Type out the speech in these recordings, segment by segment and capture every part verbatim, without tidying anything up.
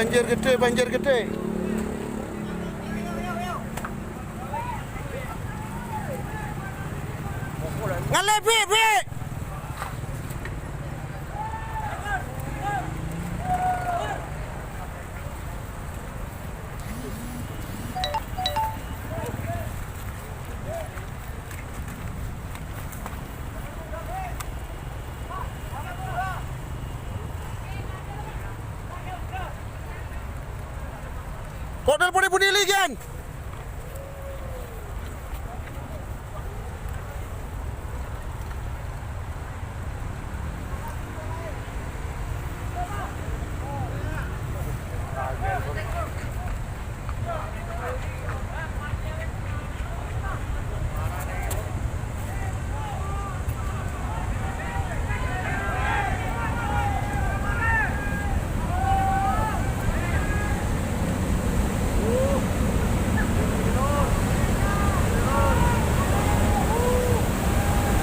Banjir gede, banjir gede. Ngalai, Pik, Pik. Kok telepon ibu Nili, Gen?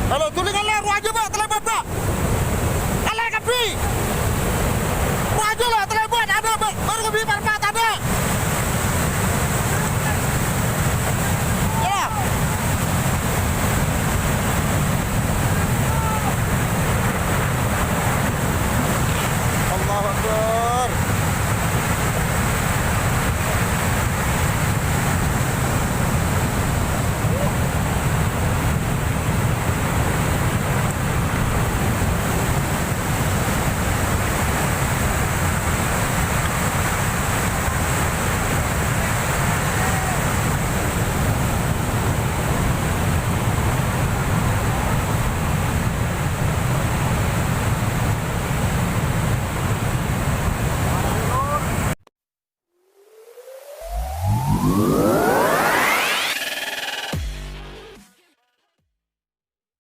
Halo, tuléh ngalai, ruah jeuet bak, teulai bak. Ngalai kapi. Ruah jeuet lah, teulai bak, ada bak, baru kapi bak, bak, ada. Ya. Allahu Akbar.